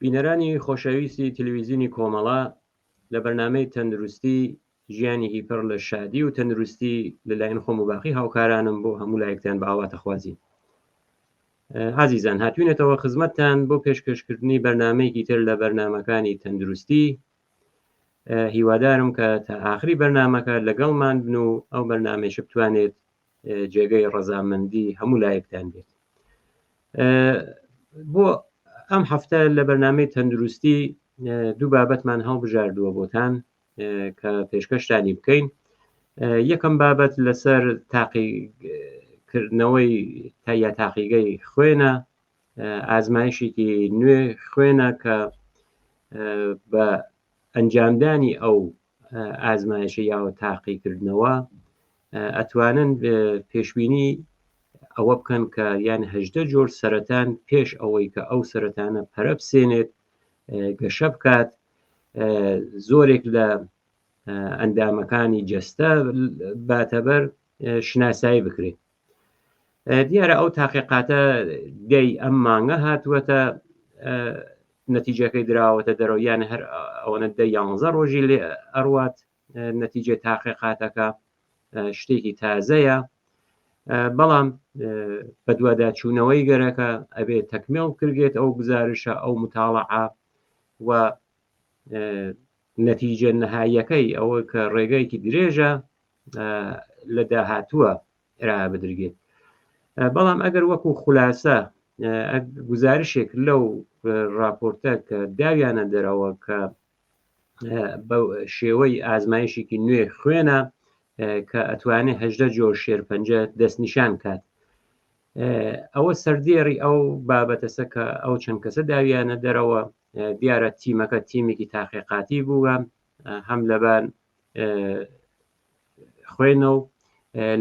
بینەرانی خۆشەویستی تلویزیونی کۆمەڵە لە بەرنامەی تەندروستی ژیانێکی پڕ لە شادی و تەندروستی لەلایەن خۆم و باقی هاوکارانم بۆ هەموو لایەکتان بە ئاواتەخوازین. ئازیزان هاتوینەتەوە خزمەتتان بۆ پێشکەشکردنی بەرنامەیەکی تر لە بەرنامەکانی تەندروستی. هیوادارم کە تا ئاخری بەرنامەکە لەگەڵمان بن و ئەو بەرنامەیشە بتوانێت جێگەی ڕەزامەندی هەموو لایەکتان بێت. بۆ ئەم هەفتە لە بەرنامەی تەندروستی دوو بابەتمان هەڵبژاردووە بۆتان کە پێشکەشتانی بکەین. یەکەم بابەت لەسەر تاقیکردنەوەی تا یا تاقیگەی خوێنە، ئازمایشێکی نوێ خوێنە کە بە ئەنجامدانی ئەو ئازمایشە یاوە تاقیکردنەوە ئەتوانن پێشبینی ئەوە بکەن کە یان 18 جۆر سەرەتان پێش ئەوەی کە ئەو سەرەتانە پەرە بسێنێت گەشە بکات زۆرێک لە ئەندامەکانی جەستە باتەبەر شناسایی بکرێت. دیارە ئەو تاقیقاتە دەی ئەم مانگە هاتووەتە نەتیجەکەی دراوەتە دەرەوە یان هەر ئەوەنە دە یانزە ڕۆژی لێ ئەڕوات نەتیجە تاقیقاتەکە شتێکی تازەیە بەڵام بەدواداچوونەوەی گەرەکە ئەبێ تەکمێڵ بکرێت ئەو گزارشە ئەو متاڵعە و نەتیجە نەهاییەکەی ئەوە کە ڕێگەیەکی درێژە لە داهاتووە ئرا بدرگێت بەڵام ئەگەر وەکو خولاسە گزارشێک لەو راپۆرتە کە داویانە دەرەوە کە بە شێوەی ئازمایشێکی نوێ خوێنە کە ئەتوانێت هەژدە جۆر شێرپەنجە دەستنیشان کات ئەوە سەردێڕی ئەو بابەتەسە کە ئەو چەند کەسە داویانە دەرەوە دیارە تیمەکە تیمێکی تاقیقاتی بووە هەم لەبان خوێنە و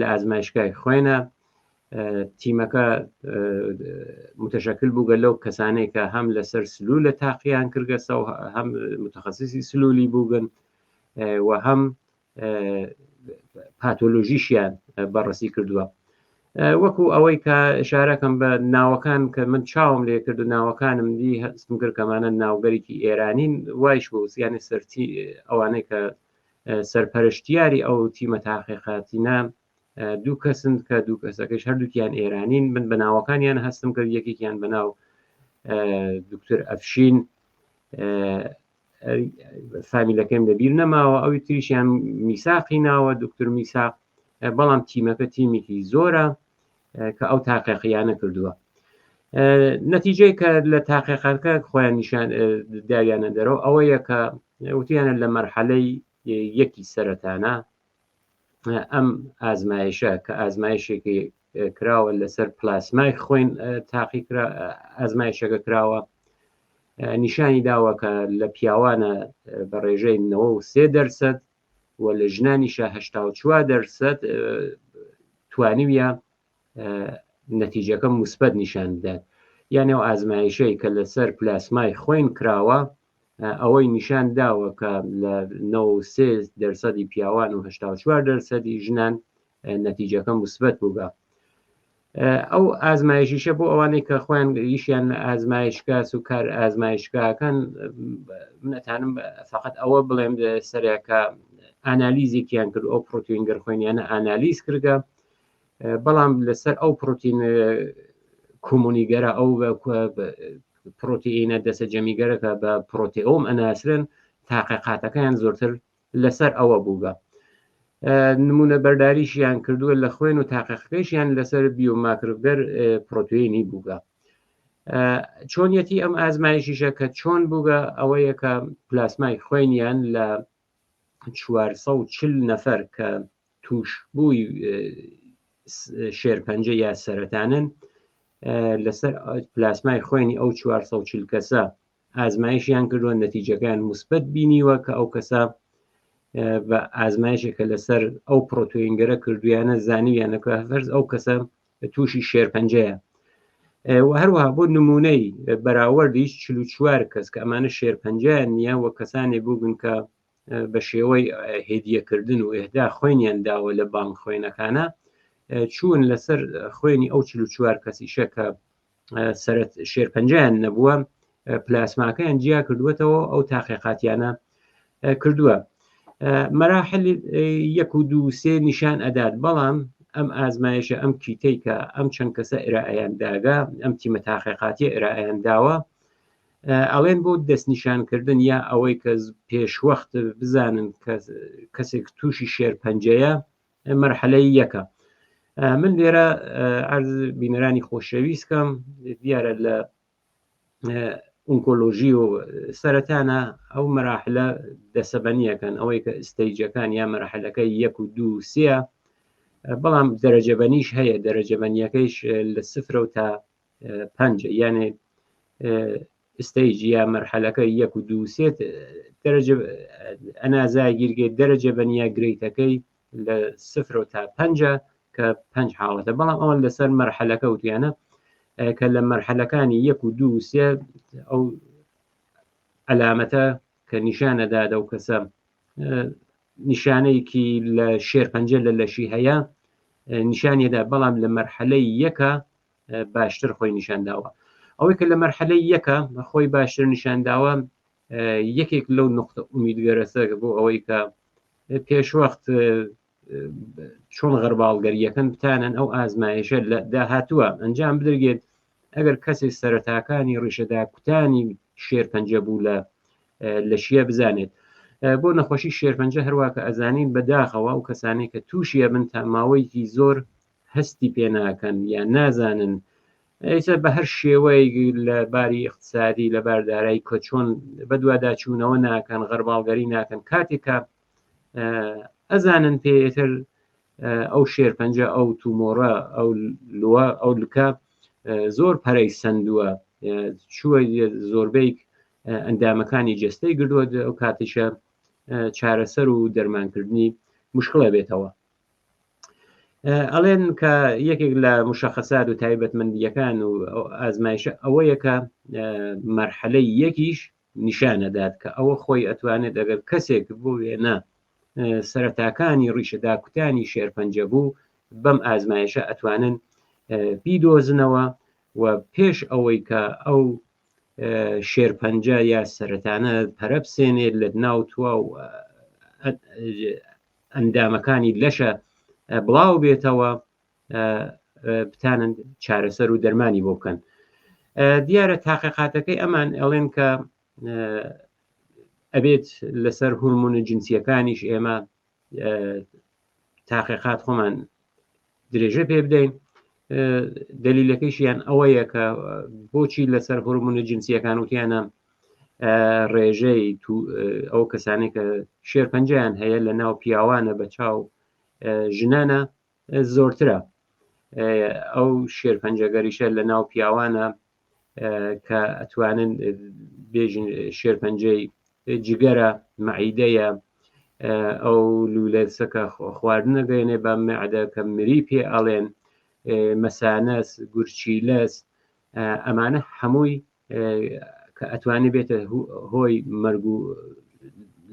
لە ئازمایشگای خوێنە تیمەکە متەشەکل بووگە لەو کەسانەی کە هەم لەسەر سلولە تاقییان کردگەسە و هەم متخصصی سلولی بووگن و هەم پاتۆلۆژیشیان بەڕسی کردووە وەکو ئەوەی کە شارەکەم بە ناوەکان کە من چاوم لێ کرد و ناوەکانم دی هەستم کرد کەمانە ناوگەرێکی ئێرانین وایش بۆ سیانە سەرتی ئەوانەی کە سەرپەرشتیاری ئەو تیمە تاقیقاتینە دوو کەسن کە دوو کەسەکەش هەردووکیان ئێرانین من بە ناوەکانیان هەستم کرد یەکێکیان بە ناو دکتۆر ئەفشین فامیلەکەیم لەبیر نەماوە ئەوی تریشیان میساقی ناوە دکتۆر میساق بەڵام تیمەکە تیمێکی زۆرە کە ئەو تاقیقیانە کردووە نەتیجەی کە لە تاقیقەکە خۆیان نیشان داویانە دەرەوە ئەوەیە کە وتیانە لە مەرحەلەی یەکی سەرەتانە ئەم ئازمایشە کە ئازمایشێکی کراوە لەسەر پلاسمای خوێن تاقی ئازمایشەکە کراوە نیشانی داوە کە لە پیاوانە بە ڕێژەی 93 دەرسەد و لە ژنانیشە 84 دەرسەد توانیویە نەتیجەکە موسبەت نیشان بدات یان ئەو ئازمایشەی کە لەسەر پلاسمای خوێن کراوە ئەوەی نیشان داوە کە لە 93 دەرسەدی پیاوان و 84 دەرسەدی ژنان نەتیجەکە موسبەت بووگە ئەو ئازمایشیشە بۆ ئەوانەی کە خۆیان ئیشیان لە ئازمایشگاس و کار ئازمایشگاکەن منەتانم فقط ئەوە بڵێم سەرەکە ئانالیزێکیان کرد ئەو پرۆتین گەرخوێنیانە ئانالیز کردگە بەڵام لەسەر ئەو پرۆتین کۆمۆنیگەرە ئەو پرۆتئینە دەسە جەمیگەرەکە بە پرۆتئۆم ئەناسرن تاقیقاتەکەیان زۆرتر لەسەر ئەوە بووگە نمونە بەرداریشیان کردووە لە خوێن و تاقیقەکەیشیان لەسەر بیۆماکرگەر پرۆتئینی بووگە چۆنیەتی ئەم ئازمایشیشە کە چۆن بووگە ئەوەیە کە پلاسمای خوێنیان لە 440 نەفەر کە تووشبووی شێرپەنجە یا سەرەتانن لەسەر پلاسمای خوێنی ئەو 440 کەسە ئازمایشیان کردووە نەتیجەکەیان موسبەت بینیوە کە ئەو کەسە بە ئازمایشێکە لەسەر ئەو پرۆتۆینگەرە کردویانە زانیویانە کە فەرز ئەو کەسە تووشی شێرپەنجەیە و هەروەها بۆ نمونەی بەراوردیش 44 کەس کە ئەمانە شێرپەنجیان نییە و کەسانی بووگن کە بە شێوەی هێدیەکردن و ئێهدا خوێنیان داوە لە بانک خوێنەکانە چوون لەسەر خوێنی ئەو 44 کەسیشە کە سەرت شێرپەنجەیان نەبووە. پلاسماکەیان جیا کردووەتەوە ئەو تاقیقاتیانە کردووە مەراحل یەک و دوو سێ نیشان ئەدات بەڵام ئەم ئازمایشە ئەم کیتەی کە ئەم چەند کەسە ئرائیان داگا ئەم تیمە تاقیقاتیە ئرائیان داوە ئەڵێن بۆ دەستنیشانکردن یا ئەوەی کە پێشوەخت بزانن کە کەسێک تووشی شێرپەنجەیە مەرحەلەی یەکە من لێرە عرض بینەرانی خۆشەویست کەم دیارە لە ئونکۆلۆژی و سەرەتانە ئەو مەراحلە دەسەبەنیەکەن ئەوەی کە stage ەکان یا مەرحەلەکە یەک و دوو سێ بەڵام دەرەجەبەنیش هەیە دەرەجەبەنیەکەیش لە سفرە و تا پەنج یانێ stage یا مەرحەلەکە یەک و دوو سێ دەرەجە ئەنازاگیرگێت دەرەجە بەنیە grade ەکەی لە سفرەوە تا پەنجە کە پەنج حاڵەتە بەڵام ئەوان لەسەر مەرحەلەکە وتیانە کە لە مەرحەلەکانی یەک و دوو سێ ئەو ئەلامەتە کە نیشانەدا دەو کەسە نیشانەیەکی لە شێرپەنجە لە لەشی هەیە نیشانیدا بەڵام لە مەرحەلەی یەکە باشتر خۆی نیشان داوە ئەوەی کە لە مەرحەلەی یەکە خۆی باشتر نیشان داوە یەکێک لەو نقطە ئومیدگەرەسە بۆ ئەوەی کە پێشوەخت چۆن غەرباڵگەریەکەن بتانن ئەو ئازمایشە لە داهاتووە ئەنجام بدرگێت ئەگەر کەسێک سەرەتاکانی ڕیشەدا کوتانی شێرپەنجە بوو لە لەشیە بزانێت بۆ نەخۆشی شێرپەنجە هەروواکە ئەزانین بەداخەوە و کەسانی کە تووشیە بن تا ماوەیەکی زۆر هەستی پێ ناکەن یان نازانن ئێستا بە هەر شێوەیەک لە باری اقتصادی لە بار دارایی کە چۆن بەدواداچوونەوە ناکەن غەرباڵگەری ناکەن کاتێکە ئەزانن پێتر ئەو شێرپەنجە ئەو تومۆڕە ئەو لوە ئەو لکە زۆر پەرەی سندووە چووە زۆربەی ئەندامەکانی جستەی گردووە ئەو کاتیشە چارەسەر و دەرمانکردنی مشکڵە بێتەوە ئەڵێن کە یەکێک لە مشەخەسات و تایبەتمەندیەکان و ئازمایشە ئەوەیە کە مەرحەلەی یەکیش نیشانەدات کە ئەوە خۆی ئەتوانێت ئەگەر کەسێک بۆ وێنە سەرەتاکانی ڕیشەداکوتانی شێرپەنجە بوو بەم ئازمایشە ئەتوانن بیدۆزنەوە و پێش ئەوەی کە ئەو شێرپەنجە یا سەرەتانە پەرە بسێنێت لە ناو توا و ئەندامەکانی لەشە بڵاو بێتەوە بتانن چارەسەر و دەرمانی بۆ بکەن دیارە تاقیقاتەکەی ئەمان ئەڵێن کە ئەبێت لەسەر هورمونە جنسیەکانیش ئێمە تاقیقات خۆمان درێژە پێ بدەین دەلیلەکەیشیان ئەوەیە کە بۆچی لەسەر هۆرمونە جنسیەکان وتیانە ڕێژەی ئەو کەسانێک کە شێرپەنجیان هەیە لە ناو پیاوانە بە چاو ژنانە زۆرترە ئەو شێرپەنجەگەریشە لە ناو پیاوانە کە ئەتوانن بێژن شێرپەنجەی جگەرە مەعیدەیە ئەو لولەسەکە خواردنە گەێنێ بە مەعدە کە مری پێ ئەڵێن مەسانەس گورچیلەس ئەمانە هەمووی کە ئەتوانێت بێتە هۆی مەرگ و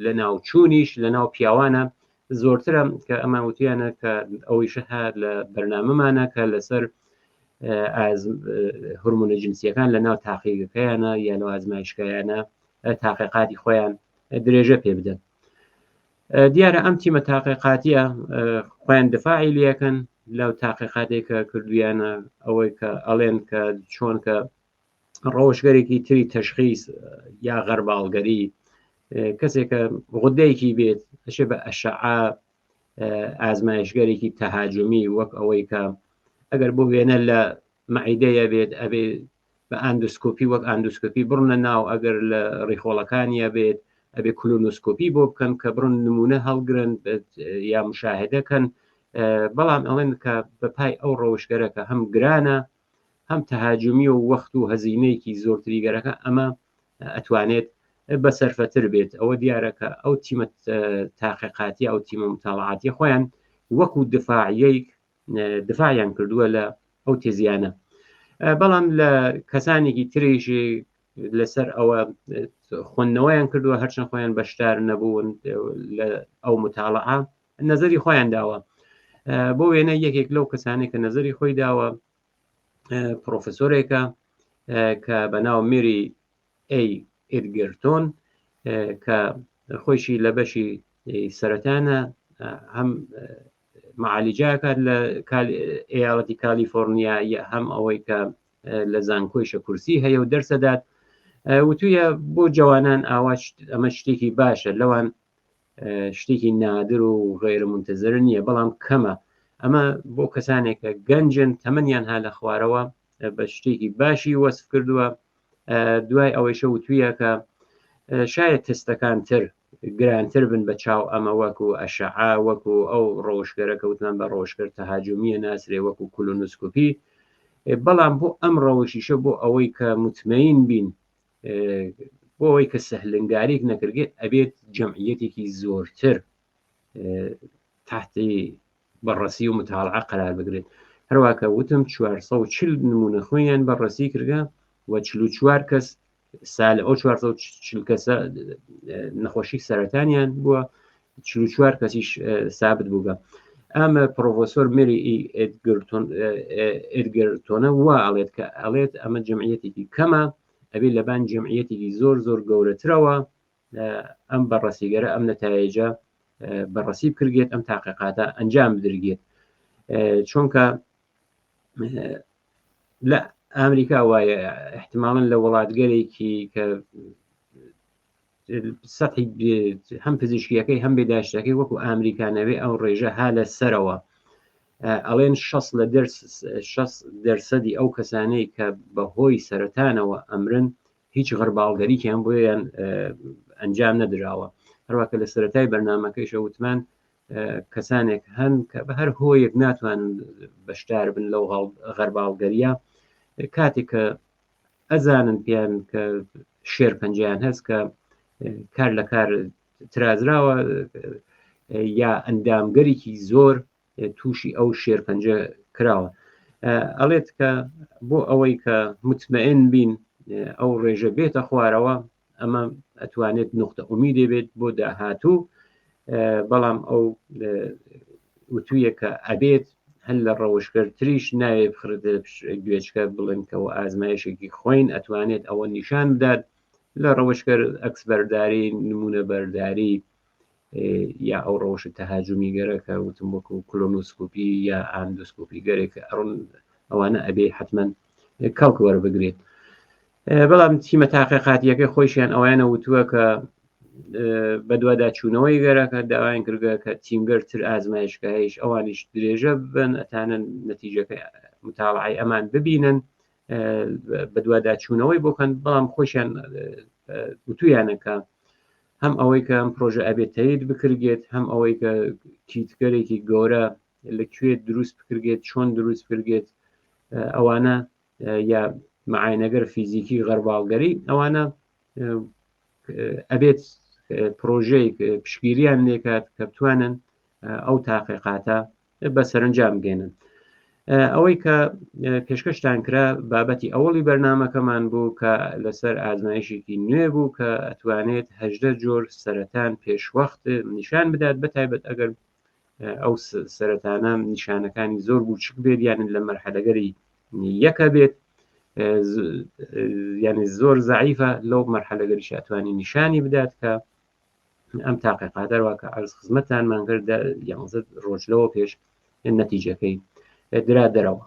لە ناوچوونیش لە ناو پیاوانە زۆرترە کە ئەمان وتیانە کە ئەوەیشە هەر لە بەرنامەمانە کە لەسەر هورمونە جنسیەکان لە ناو تاقیگەکەیانە یا لە ئازمایشگایانە تاقیقاتی خۆیان درێژە پێ بدەن دیارە ئەم تیمە تاقیقاتیە خۆیان دفاعی لەکەن لەو تاقیقاتێک کە کردویانە ئەوەی کە ئەڵێن کە چۆن کە ڕەوشگەرێکی تری تەشخیص یا غەرباڵگەری کەسێکە غودەیەکی بێت ئەشێ بە ئەشعا ئازمایشگەرێکی تەهاجمی وەک ئەوەی کە ئەگەر بۆ وێنە لە مەعیدەیە بێت ئەبێ بە ئاندوسکۆپی وەک ئاندوسکۆپی بڕنە ناو ئەگەر لە ڕیخۆڵەکانیە بێت ئەبێ کولونوسکۆپی بۆ بکەن کە بڕن نمونە هەڵگرن یا مشاهدەکەن بەڵام ئەڵێن کە بەپای ئەو ڕەوشگەرە کە هەم گرانە هەم تەهاجمی و وەخت و هەزینەیەکی زۆرتری گەرەکە ئەمە ئەتوانێت بەسەرفەتر بێت ئەوە دیارە کە ئەو تیمە تاقیقاتی ئەو تیمە متاڵعاتی خۆیان وەکو دفاعیەیک دفاعیان کردووە لە ئەو تێزیانە بەڵام لە کەسانێکی تریش لەسەر ئەوە خوندنەوەیان کردووە هەرچەند خۆیان بەشدار نەبوون لە ئەو متاڵعە نەزەری خۆیان داوە بۆ وێنە یەکێک لەو کەسانێک کە نەزەری خۆی داوە پرۆفسۆرێکە کە بە ناو میری ئەی ئێدگرتۆن کە خۆیشی لە بەشی سەرەتانە هەم معالیجاکات لە ئەیاڵەتی کالیفۆرنیا هەم ئەوەی کە لە زانکۆیشە کورسی هەیە و دەرسەدات وتویە بۆ جوانان ئاوا ئەمە شتێکی باشە لەوان شتێکی نادر و غێرە منتەزر نییە بەڵام کەمە ئەمە بۆ کەسانێک کە گەنجن تەمەنیان ها لە خوارەوە بە شتێکی باشی وەسف کردووە دوای ئەوەیشە وتویە کە شاید تستەکان تر گرانتر بن بە چاو ئەمە وەکو ئەشعە وەکو ئەو ڕەوشگەرە کە وتمان بە ڕەوشگەر تەهاجومیە ناسرێ وەکو کولونوسکوپی بەڵام بۆ ئەم ڕەوشیشە بۆ ئەوەی کە متمەین بین بۆ ئەوەی کە سەهلنگاریک نەکردێت ئەبێت جەمعیەتێکی زۆرتر تحتی بەڕەسی و متاڵعە قەرار بگرێت هەروە کە وتم 440 نمونە خوێنیان بەڕەسی کردگە و 44 کەس سال ئەو 440 کەسە نەخۆشی سەرەتانیان بووە 44 کەسیش سابت بووگە ئەمە پرۆفسۆر مری ئێدگرتۆنە وا ئەڵێت کە ئەڵێت ئەمە جمعیەتێکی کەمە ئەبێ لەبان جمعیەتێکی زۆر زۆر گەورەترەوە ئەم بەڕەسیگەرە ئەم نەتایجە بەڕەسی بکرگێت ئەم تاقیقاتە ئەنجام بدرگێت چونکە لە ئەمریکا وایە احتماڵن لە وڵاتگەرێکی کە سەحی هەم پزیشکیەکەی هەم بێداشتەکەی وەکو ئەمریکا نەوێ ئەو ڕێژە ها لە سەرەوە ئەڵێن 6 لە 6 دەرسەدی ئەو کەسانەی کە بەهۆی سەرەتانەوە ئەمرن هیچ غەرباڵگەریکیان بۆیان ئەنجام نەدراوە هەروە کە لە سەرەتای بەرنمەکەیشە وتمان کەسانێک هەن کە بە هەر هۆیەک ناتوانن بەشدار بن لەو غەرباڵگەریە کاتێک کە ئەزانن پێیان کە شێر پەنجیان هەست کە کار لە کار ترازراوە یا ئەندامگەرێکی زۆر تووشی ئەو شێرپەنجە کراوە ئەڵێت کە بۆ ئەوەی کە متمئن بین ئەو ڕێژە بێتە خوارەوە ئەمە ئەتوانێت نقطە ئومیدێ بێت بۆ داهاتوو بەڵام ئەو وتویە کە ئەبێت هەل لە ڕەوشگەرتریش ناوێ بخرێتە گوێچکە بڵێن کەەوە ئازمایشێکی خوین ئەتوانێت ئەوە نیشان بدات لە ڕەوشگەر ئەکسبەرداری نمونە بەرداری یا ئەو ڕەوشە تەهاجومی گەرە کە وتم وەکو کلۆنۆسکۆپی یا ئاندۆسکۆپی گەرێک ئەڕۆن ئەوانە ئەبێ حتمما کەڵک وەربگرێت بەڵام تیمە تاقیقاتیەکەی خۆیشیان ئەویانە وتووە کە بەدواداچوونەوەی گەرەکە داوایان کردگە کە تیمگەر تر ئازمایشگاهیش ئەوانیش درێژە بن ئەتانن نەتیجەکە متاڵعی ئەمان ببینن بەدواداچوونەوەی بۆکەن بەڵام خۆشیان وتویانە کە هەم ئەوەی کە ئەم پرۆژە ئەبێت تەید بکرگێت هەم ئەوەی کە کیتگەرێکی گەورە لە کوێ دروست بکرگێت چۆن دروست بکرگێت ئەوانە یا معاینەگەر فیزیکی غەرباڵگەری ئەوانە ئەبێت پرۆژەیەک پشگیریان لێکات کە بتوانن ئەو تاقیقاتە بە سەرنجام بگەێنن ئەوەی کە پێشکەشتان کرا بابەتی ئەوەڵی بەرنمەکەمان بوو کە لەسەر ئازمایشێکی نوێ بوو کە ئەتوانێت هەژدە جۆر سەرەتان پێشوەخت نیشان بدات بە تایبەت ئەگەر ئەو سەرەتانە نیشانەکانی زۆر بووچک بێت یان لە مەرحەلەگەری یەکە بێت یعنی زۆر زعیفە لەو مەرحەلەگەریش ئەتوانی نیشانی بدات کە ئەم تاقیقاتە وا کە عەرز خزمەتتانمان کرد یانزە ڕۆژ لەوە پێش نەتیجەکەی درا دەرەوە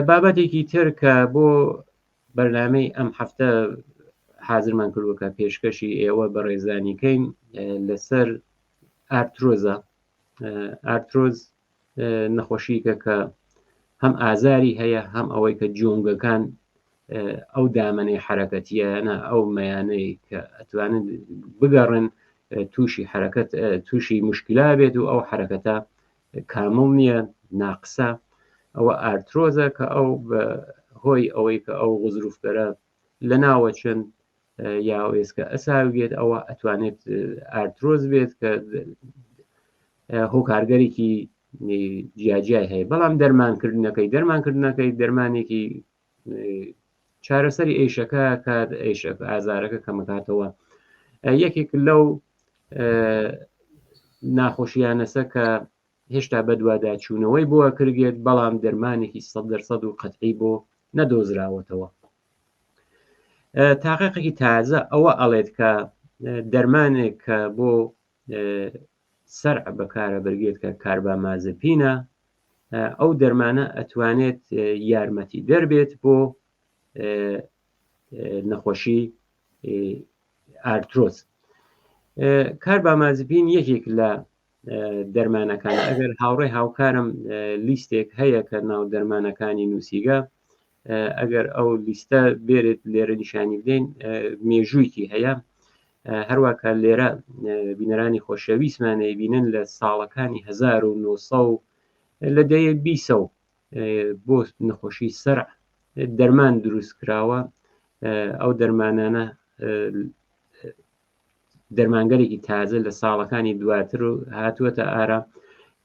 بابەتێکی تر کە بۆ بەرنمەی ئەم هەفتە حازرمان کردووە کە پێشکەشی ئێوە بە ڕێزانیکەین لەسەر ئارترۆزە ئارترۆز نەخۆشیکە کە هەم ئازاری هەیە هەم ئەوەی کە جۆنگەکان ئەو دامەنەی حرەکەتیانە ئەو مەیانەی کە ئەتوانن بگەڕن تووشی حرەکەت تووشی مشکلا بێت و ئەو حرەکەتە کامڵ نییە ناقسە ئەوە ئارترۆزە کە ئەو هۆی ئەوەی کە ئەو غزروفگەرە لە ناوەچن یا ئێسکە ئەساوگێت ئەوە ئەتوانێت ئارترۆز بێت کە هۆکارگەرێکی جیاجیای هەیە بەڵام دەرمانکردنەکەی دەرمانکردنەکەی دەرمانێکی چارەسەری ئیشەکە کات ئیشەکە ئازارەکە کەمەکاتەوە یەکێک لەو ناخۆشیانەسە کە هێشتا بەدواداچوونەوەی بۆ ئەکرگێت بەڵام دەرمانێکی سەد دەرسەد و قەتعی بۆ نەدۆزراوەتەوە. تاقیقێکی تازە ئەوە ئەڵێت کە دەرمانێک کە بۆ سەرع بەکارە برگێت کە کاربامازپینە ئەو دەرمانە ئەتوانێت یارمەتی دەربێت بۆ نەخۆشی ئارترۆز. کاربامازپین یەکێک لە دەرمانەکان ئەگەر هاوڕێ هاوکارم لیستێک هەیە کە ناو دەرمانەکانی نووسیگە ئەگەر ئەو لیستە بێرێت لێرە نیشانی بدەین مێژوویکی هەیە هەروە کە لێرە بینەرانی خۆشەویستمانەی بینن لە ساڵەکانی 1900 لە دەیە بیسە و بۆ نەخۆشی سەرع دەرمان دروست کراوە ئەو دەرمانانە دەرمانگەلێکی تازە لە ساڵەکانی دواتر و هاتووەتە ئارا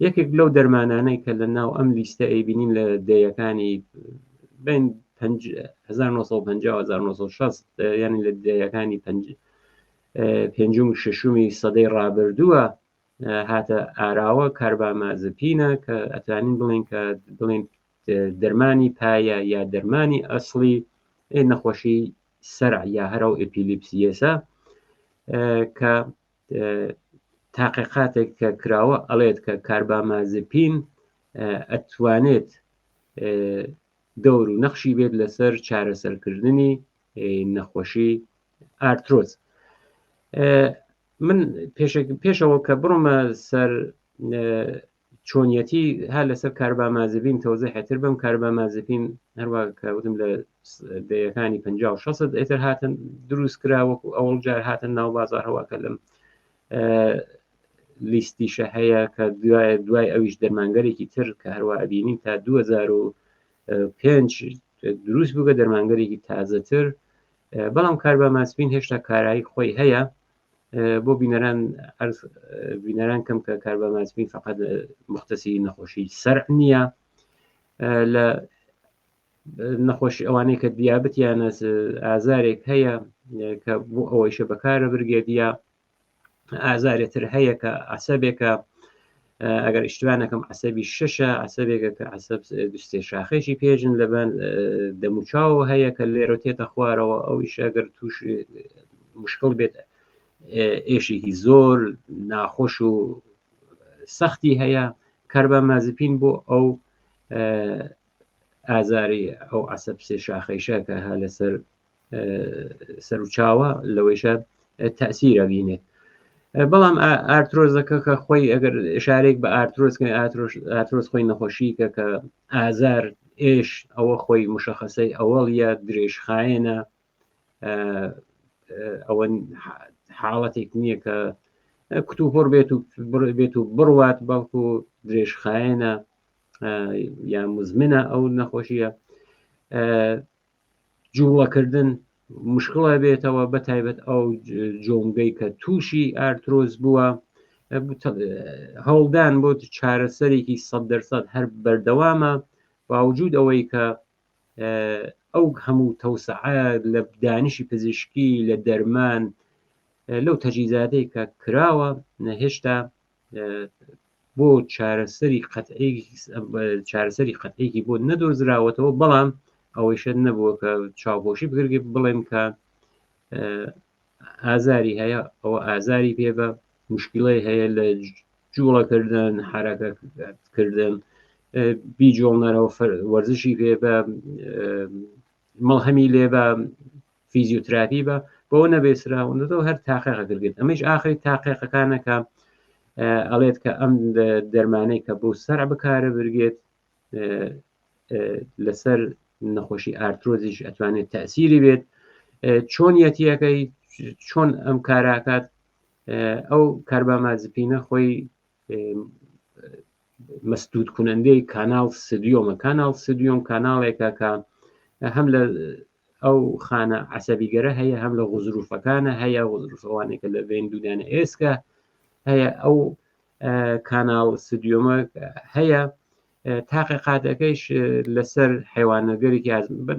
یەکێک لەو دەرمانانەی کە لە ناو ئەم لیستە ئەیبینین لە دەیەکانی بین 1950 1960 یعنی لە دەیەکانی پێنجم و شەشمی سەدەی ڕابردووە هاتە ئاراوە کاربامازپینە کە ئەتوانین بڵێن کە بڵێن دەرمانی پایە یا دەرمانی ئەسڵی نەخۆشی سەرع یا هەر ئەو ئەپیلیپسیەسە کە تاقیقاتێک کە کراوە ئەڵێت کە کاربامازپین ئەتوانێت دەور و نەخشی بێت لەسەر چارەسەرکردنی نەخۆشی ئارترۆز من پێشەوە کە بڕمە سەر چۆنیەتی ها لەسەر کاربامازبین تەوزیحێتر بم کاربامازبین هەروە کە وتم لە دەیەکانی 50 و 60 ئێتر هاتن دروست کرا وەکو ئەوڵ جار هاتن ناو بازار هەوا کە لەم لیستیشە هەیە کە دوای دوای ئەویش دەرمانگەرێکی تر کە هەروە ئەبینین تا 2005 دروست بووگە دەرمانگەرێکی تازەتر بەڵام کاربامازبین هێشتا کارایی خۆی هەیە بۆ بینەران بینەران کەم کە کاربامازپین فقط مختصی نەخۆشی سەر نییە لە نەخۆشی ئەوانەی کە دیابتیانە ئازارێک هەیە کە بۆ ئەوەیشە بەکارە برگێت یا ئازارێتر هەیە کە عسەبێکە ئەگەر ئیشتبانەکەم عسەبی شەشە عسەبێکە کە عسەب دوستێ شاخێکی پێژن لەبان دەموچاوە هەیە کە لێرە تێتە خوارەوە ئەو ئیشەگەر توش مشکل بێت ئێشێکی زۆر ناخۆش و سەختی هەیە کاربامازپین بۆ ئەو ئازاری ئەو عسەب سێ شاخەیشە کە ها لەسەر سەرچاوە لەوەیشە تەسیرە بینێت بەڵام ئارترۆزەکە کە خۆی ئەگەر شارێک بە ئارترۆز ئارترۆز خۆی نەخۆشی کە کە ئازار ئێش ئەوە خۆی مشخصەی ئەوەڵیە درێژخایەنە ئەوە حاڵەتێک نییە کە کتوپڕ بێت و بێت و بڕوات بەڵکو درێژخایەنە یا مزمنە ئەو نەخۆشیە جوڵەکردن مشکڵە بێتەوە بە تایبەت ئەو جۆمگەی کە تووشی ئارترۆز بووە هەوڵدان بۆ چارەسەرێکی سە دەرسەد هەر بەردەوامە باوجود ئەوەی کە ئەو هەموو تەوسعە لە دانشی پزیشکی لە دەرمان لەو تەجیزاتەی کە کراوە هێشتا بۆ چارەسەری قەتعی چارەسەری قەتعێکی بۆ نەدۆزراوەتەوە بەڵام ئەوەیشە نەبووە کە چاوپۆشی بگرگی بڵێم کە ئازاری هەیە ئەوە ئازاری پێ بە مشکلەی هەیە لە جوڵەکردن حرەکەکردن بیجۆڵنەرەوە وەرزشی پێ بە مەڵهەمی لێ بە فیزیۆتراپی بە بەوە نەبێسراوەندەوە هەر تاقیقە گرگێت ئەمەش ئاخری تاقیقەکانە کە ئەڵێت کە ئەم دەرمانەی کە بۆ سەر بکارە برگێت لەسەر نەخۆشی ئارترۆزیش ئەتوانێت تەسیری بێت چۆنیەتیەکەی چۆن ئەم کاراکات ئەو کاربامازپینە خۆی مەسدود کونەندەی کاناڵ سدیۆمە کاناڵ سدیۆم کاناڵێکە کە هەم لە ئەو خانە عسەبیگەرە هەیە هەم لە غزروفەکانە هەیە غزروفەوانێکە لە بین دوودانە ئێسکە هەیە ئەو کاناڵ سدیۆمە هەیە تاقیقاتەکەیش لەسەر حیوانەگەرێکی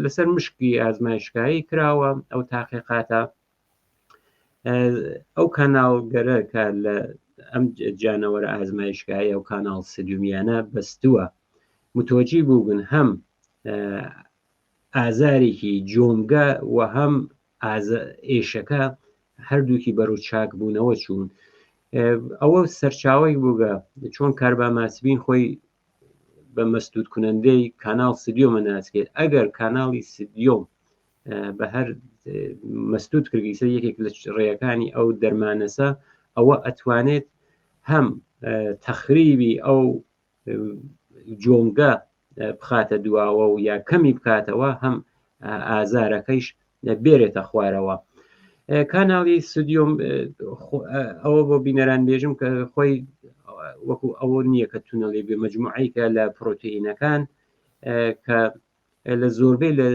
لەسەر مشکی ئازمایشکایی کراوە ئەو تاقیقاتە ئەو کاناڵگەرە کە لە ئەم جانەوەرە ئازمایشگایە و کاناڵ سدومیانە بەستووە متۆجی بووگن هەم ئازارێکی جۆمگە و هەم ئێشەکە هەردووکی بەرەو چاکبوونەوە چوون. ئەوە سەرچاوەی بووگە چۆن کارباماسبین خۆی بە مەسدود کنەندەی کاناڵ سدیۆمە ناسکێت، ئەگەر کاناڵی سدیۆم بە هەر مەسدود کردگیسە یەکێک لە ڕێیەکانی ئەو دەرمانەسە، ئەوە ئەتوانێت هەم تەخریبی ئەو جۆنگە بخاتە دواوە و یا کەمی بکاتەوە، هەم ئازارەکەیش بێرێتە خوارەوە. کاناڵی سودیۆم ئەوە بۆ بینەران بێژم کە خۆی وەکو ئەوە نییە کە تونەڵی بێ، مەجموعەیەکە لە پرۆتئینەکان کە لە زۆربەی لە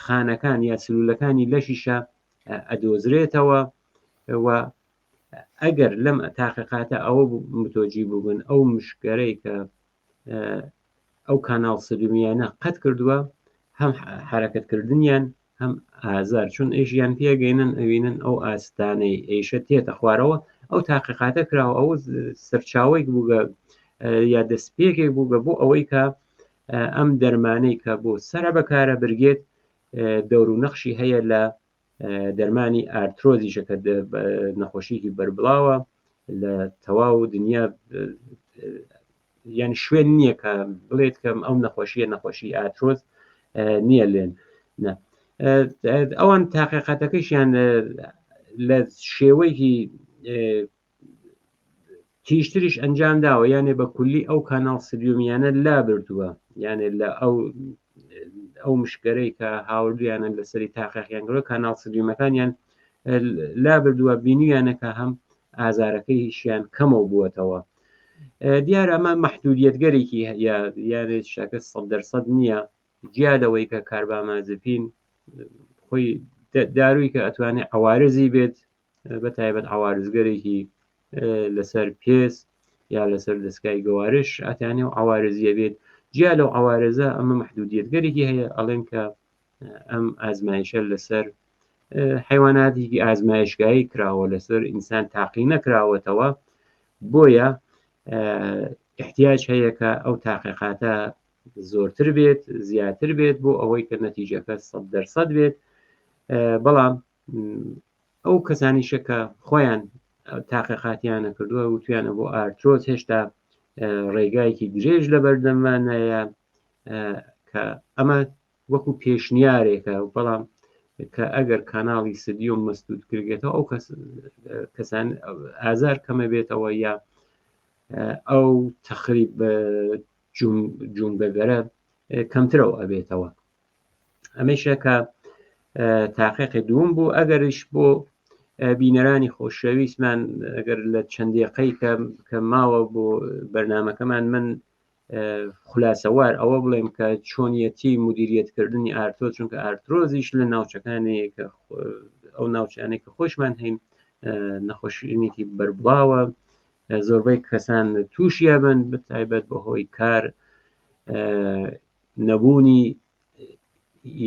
خانەکان یا سلولەکانی لەشیشە ئەدۆزرێتەوە و ئەگەر لەم تاقیقاتە ئەوە متۆجی بووبن ئەو مشکەرەی کە ئەو کاناڵ سدومیانە قەت کردووە، هەم حرەکەتکردنیان هەم ئازار، چون ئێشیان پێگەینن ئەوینن ئەو ئاستانەی ئەیشە تێتە خوارەوە. ئەو تاقیقاتە کراوە، ئەو سەرچاوەیەک بووگە یا دەستپێکێک بووگە بۆ ئەوەی کە ئەم دەرمانەی کە بۆ سەرە بەکارە برگێت دەور و نەخشی هەیە لە دەرمانی ئارترۆزیشە کە نەخۆشیکی بەربڵاوە لە تەواو دنیا، یان شوێن نییە کە بڵێت کەم ئەو نەخۆشیە نەخۆشی ئارترۆز نییە لێن. ئەوان تاقیقاتەکەشیان لە شێوەیەکی تیژتریش ئەنجام داوە، یانێ بە کولی ئەو کاناڵ سدیۆمیانە لا بردووە، یانێ لە ئەو مشکەرەی کە هاوردویانە لەسەری تاقیقیان کردووە، کاناڵ سدیومەکانیان لا بردووە، بینیانە کە هەم ئازارەکەیشیان کەمەوە بووەتەوە. دیارە ئەمە مەحدودیەتگەرێکی هەیە، یانێ شتەکە 100% نییە، جیا لەوەی کە کاربامازپین خۆی داروی کە ئەتوانێت عوارزی بێت، بە تایبەت عوارزگەرێکی لەسەر پێست یا لەسەر دەستگای گەوارش ئەتیانێ و عوارزیە بێت. جیا لەو عوارزە ئەمە مەحدودیەتگەرێکی هەیە، ئەڵێن کە ئەم ئازمایشە لەسەر حیواناتێکی ئازمایشگایی کراوە، لەسەر ئینسان تاقی نەکراوەتەوە، بۆیە احتیاج هەیە کە ئەو تاقیقاتە زۆرتر بێت، زیاتر بێت بۆ ئەوەی کە نەتیجەکە 100% بێت. بەڵام ئەو کەسانیشە کە خۆیان تاقیقاتیانە کردووە وتویانە بۆ ئارترۆز هێشتا ڕێگایەکی درێژ لە بەردەممانایە، کە ئەمە وەکو پێشنیارێکە، بەڵام کە ئەگەر کاناڵی سدیۆم مەسدود کردێتەوە ئەو کەسان ئازار کەمە بێتەوە یا ئەو تەخریب جونگەگەرە کەمترەوە ئەبێتەوە. ئەمەیشە کە تاقیقی دووم بوو. ئەگەریش بۆ بینەرانی خۆشەویستمان ئەگەر لە چەند دقەی کە ماوە بۆ بەرنمەکەمان من خولاسەوار ئەوە بڵێم کە چۆنیەتی مدیریەتکردنی ئارتۆ، چونکە ئارترۆزیش لە ناوچەکانی ئەو ناوچانێک کە خۆشمان هەین نەخۆشینێکی بەربڵاوە، زۆربەی کەسان تووشیە بن، بەتایبەت بەهۆی کار نەبوونی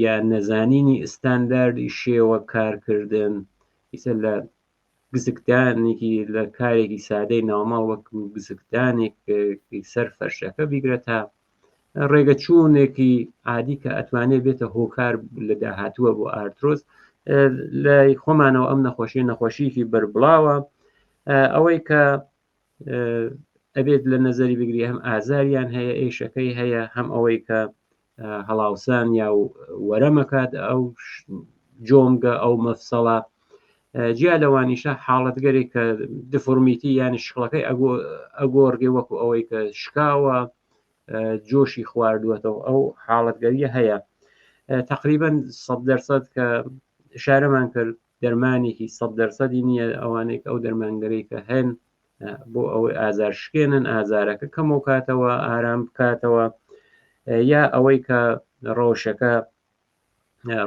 یا نەزانینی ئستانداردی شێوە کارکردن. ئیسە لە گزکدانێکی لە کارێکی سادەی ناوماڵ وەک گزکدانێک سەر فەرشەکە بیگرە تا ڕێگە چوونێکی عادی کە ئەتوانێت بێتە هۆکار لە داهاتووە بۆ ئارترۆز. لای خۆمانەوە ئەم نەخۆشی نەخۆشیکی بەربڵاوە، ئەوەی کە ئەبێت لە نەزەری بگری هەم ئازاریان هەیە، ئێشەکەی هەیە، هەم ئەوەی کە هەڵاوسان یا وەرەمەکات ئەو جۆمگە ئەو مەفسەڵە. جیا لەوانیشە حاڵەتگەرێک کە دفۆرمیتی یانی شکڵەکەی ئەگۆڕگێ وەکو ئەوەی کە شکاوە، جۆشی خواردووەتەوە، ئەو حاڵەتگەریە هەیە. تقریبا 100% کە شارەمان کرد دەرمانێکی 100%ی نییە، ئەوانێک ئەو دەرمانگەرەی کە هەن بۆ ئەوەی ئازار شکێنن، ئازارەکە کەمەوە کاتەوە، ئارام بکاتەوە، یا ئەوەی کە ڕەوشەکە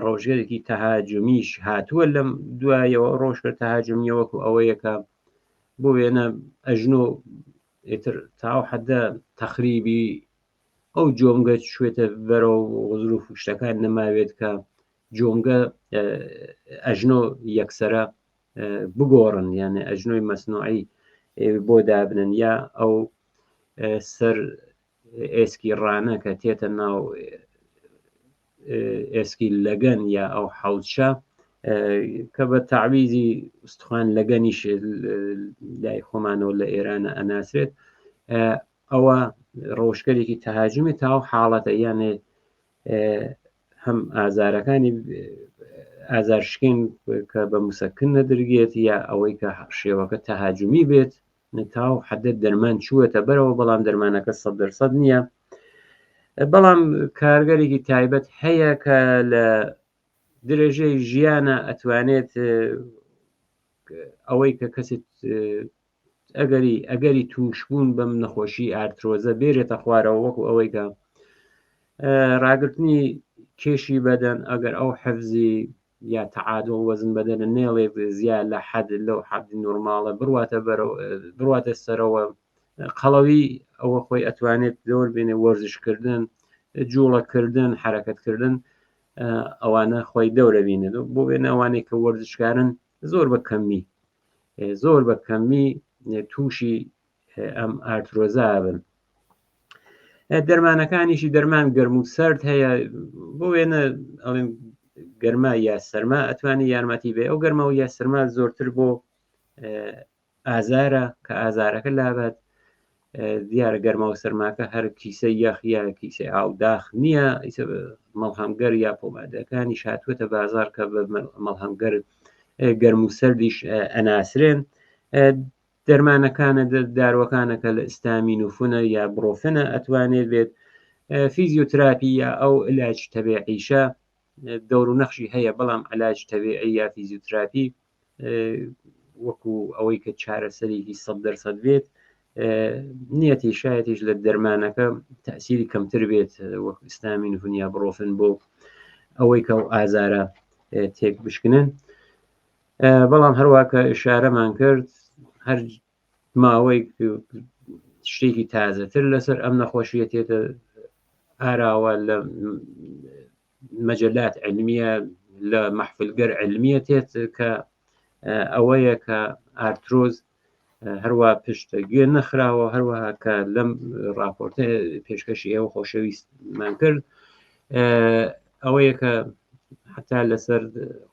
ڕۆژگەرێکی تەهاجمیش هاتووە لەم دوایەوە، ڕۆژگەر تەهاجمیە وەکو ئەوەیە کە بۆ وێنە ئەژنۆ ئیتر تاو حەدە تەخریبی ئەو جۆمگە شوێتە بەرەو غزروف و شتەکان نەماوێت کە جۆمگە ئەژنۆ یەکسرە بگۆڕن، یانێ ئەژنۆی مەسنوعی بۆ دابنن، یا ئەو سەر ئێسکی ڕانە کە تێتە ناو ئێسکی لەگەن یا ئەو حەوچە. کە بە تەعویزی ئوستخوان لەگەنیش لای خۆمانەوە لە ئێرانە ئەناسرێت ئەوە ڕەوشگەلێکی تەهاجمی تاو حاڵەتە یانێ هەم ئازارەکانی ئازارشکێن کە بە مسەکن نەدرگێت یا ئەوەی کە شێوەکە تەهاجمی بێت تاو حەدە دەرمان چووەتە بەرەوە بەڵام دەرمانەکە سە دەرسەد نییە بەڵام کارگەرێکی تایبەت هەیە کە لە درێژەی ژیانە ئەتوانێت ئەوەی کە کەسێک ئەگەری ئەگەری تووشبوون بەم نەخۆشی ئارترۆزە بێرێتە خوارەوە وەکو ئەوەی کە ڕاگرتنی کێشی بەدەن ئەگەر ئەو حەفزی یا تەعادڵ وەزن بەدەنە نێڵێت زیاد لە حەد لەو حەد نۆرماڵە بڕواتە بڕواتە سەرەوە قەڵەوی ئەوە خۆی ئەتوانێت زۆر بێنێ وەرزشکردن جوڵەکردن حرەکەتکردن ئەوانە خۆی دەورە بینێت بۆ وێنە ئەوانەی کە وەرزشکارن زۆر بە کەمی زۆر بە کەمی تووشی ئەم ئارترۆزا بن دەرمانەکانیشی دەرمان گەرم و سرد هەیە بۆ وێنە ئەڵێن گەرما یا سەرما ئەتوانی یارمەتی بێ ئەو گەرما و یا سەرما زۆرتر بۆ ئازارە کە ئازارەکە لابات دیارە گەرما و سەرماکە هەر کیسە یەخ یا کیسەی ئاوداخ نییە مەڵهەمگەر یا پۆمادەکانی شاتوەتە بازار کە بە مەڵهەمگەر گەرم و سەردیش ئەناسرێن دەرمانەکانە داروەکانە کە لە ئستامین و فنە یا بڕۆفنە ئەتوانێت بێت فیزیۆتراپی یا ئەو علاج تەبیعیشە دەور و نەخشی هەیە بەڵام علاج تەبیعی یا فیزیۆتراپی وەکو ئەوەی کە چارەسەرێکی سە دەرسەد بێت نیەتی شایەتیش لە دەرمانەکە تەسیری کەمتر بێت وەک ئیسلامین هونیا بڕۆفن بۆ ئەوەی کە ئەو ئازارە تێک بشکنن بەڵام هەروە کە ئشارەمان کرد هەر ماوەی شتێکی تازەتر لەسەر ئەم نەخۆشیە تێتە ئاراوە لە مەجلات علمیە لە مەحفلگەر علمیە تێت کە ئەوەیە کە ئارترۆز هەروە پشت گوێ نەخراوە هەروەها کە لەم راپۆرتە پێشکەشی ئێوە خۆشەویستمان کرد ئەوەیە کە حتا لەسەر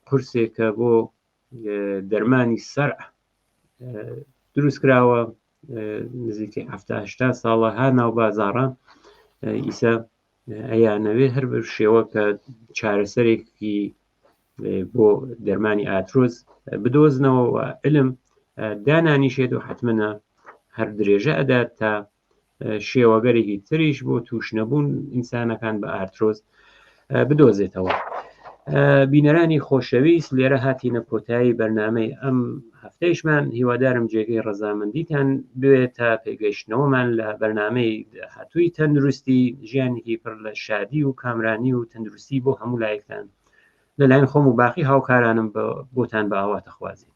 قورسێک کە بۆ دەرمانی سەر دروست کراوە نزیکەی هەشتا ساڵە ها ناو بازاڕە ئیسە ئەیانەوێ هەر بە شێوە کە چارەسەرێکی بۆ دەرمانی ئاترۆز بدۆزنەوە و علم دانانیشێت و حتممە هەر درێژە ئەدات تا شێوەگەرێکی تریش بۆ توش نەبوون ئینسانەکان بە ئارترۆز بدۆزێتەوە. بینەرانی خۆشەویست لێرە هاتینە کۆتایی بەرنمەی ئەم هەفتەیشمان هیوادارم جێگەی ڕەزامەندیتان بوێت تا پێگەیشتنەوەمان لە بەرنمەی هاتووی تەندروستی ژیانێکی پڕ لە شادی و کامرانی و تەندروستی بۆ هەموو لایەکتان لەلایەن خۆم و باقی هاوکارانم بۆتان بە ئاواتەخوازین.